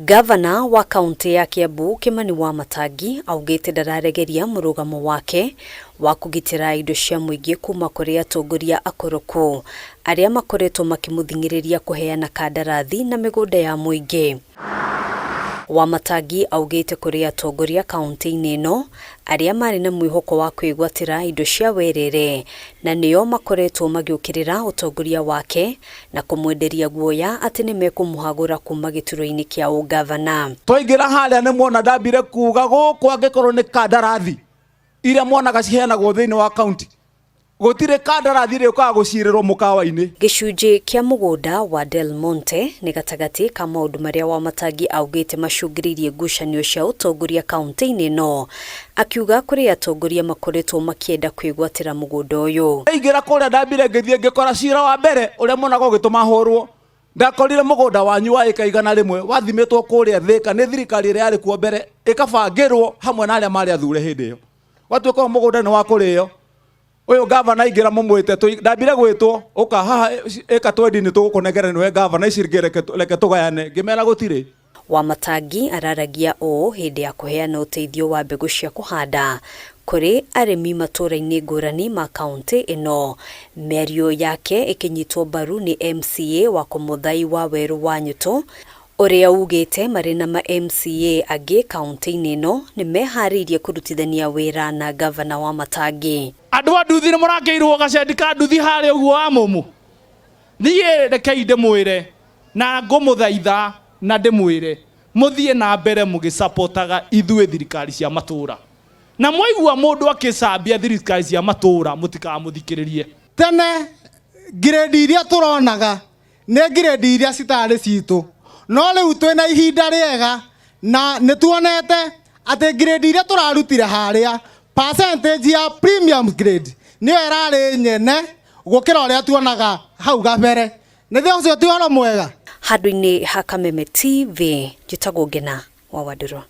Gavana wa kaunti ya Kiambu Kimani Wamatangi augĩte ndararegeria mũrũgamo wake wa kũgitĩra indo cia mũingĩ kuma kũrĩ atongoria akoroku arĩa makoretwo makĩmũthing'ĩrĩria kũheana kandarathi na mĩgũnda ya mũingĩ. Wamatangi augĩte kũrĩ atongoria kaunti-inĩ ĩno arĩa marĩ na mwĩhoko wa kwĩgwatĩra indo cia werere na nĩo makoretwo magĩũkĩrĩra ũtongoria wake na kũmwenderia guoya atĩ nĩ mekũmũhagũra kuma gĩturwa-inĩ kĩa ũgavana. Twaingĩra harĩa nĩ mwona ndambire kuga gũkũ angĩkorwo nĩ kandarathi iria mwonaga ciheanagwo thĩinĩ wa kaunti, gũtirĩ kandarathi rĩũkaga gũcirĩrwo mũkawa-inĩ. Gĩcunjĩ kĩa mũgũnda wa Del Monte nĩ gatagatĩ ka maũndũ marĩa Wamatangi augĩte macũngĩrĩirie ngucanio cia ũtongoria kaunti-inĩ ĩno, akiuga kũrĩ atongoria makoretwo makĩenda kwĩgwatĩra mũgũnda ũyũ. Ndaingĩra kũrĩa ndambire ngĩthiĩ ngĩkora cira wa mbere ũrĩa mwonaga ũgĩtũma hũrwo, ndakorire mũgũnda wanyu wa ĩka 100 wathimĩtwo kũrĩa Thĩka nĩ thirikari ĩrĩa yarĩ kuo mbere, ĩkabangĩrwo hamwe na arĩa marĩ athure hĩndĩ ĩyo. Gwatuĩka ũyũ mũgũnda nĩ wa kũrĩo, ũyũ gavana aingĩra mũmwĩte, ndambire gwĩtwo ũka haha ĩka twendi nĩ tũgũkũnengera nĩwe gavana, ici ingĩ reke tũgayane, ngĩmera gũtirĩ. Wamatangi araragia ũũ hĩndĩ ya kũheana ũteithio wa mbegũ cia kũhanda kũrĩ arĩmi matũũra-inĩ ngũrani ma kaunti ĩno. Mĩario yake ĩkĩnyitwo mbaru nĩ MCA wa Kũmũthai wa Werũ wa Nyũtũ ũrĩa ugĩte marĩ na ma MCA angĩ kaunti-inĩ ĩno nĩ meharĩirie kũrutithania wĩra na gavana Wamatangi. Andũ a nduthi nĩ mũrakĩirwo gacendi ka nduthi harĩa ũguo wa mũmũ. Niĩ rekei ndĩmwĩre na ngũmũthaitha na ndĩmwĩre mũthiĩ na mbere mũgĩcapotaga ithuĩ thirikari cia matũũra. Na mwaigua mũndũ akĩcambia thirikari cia matũũra mũtikamũthikĩrĩrie. Tene grade iria tũronaga nĩ grade iria citarĩ citũ, no rĩu twĩna ihinda rĩega na nĩ tuonete atĩ grade iria tũrarutire harĩa percentage ya premium grade nĩyo ĩrarĩ nyene gũkĩra ũrĩa tuonaga hau gabere. Nĩ ũcio ti ũhoro mwega. Handũ-inĩ ha Kameme TV, njĩtagwo Ngena wa Wandũrũ.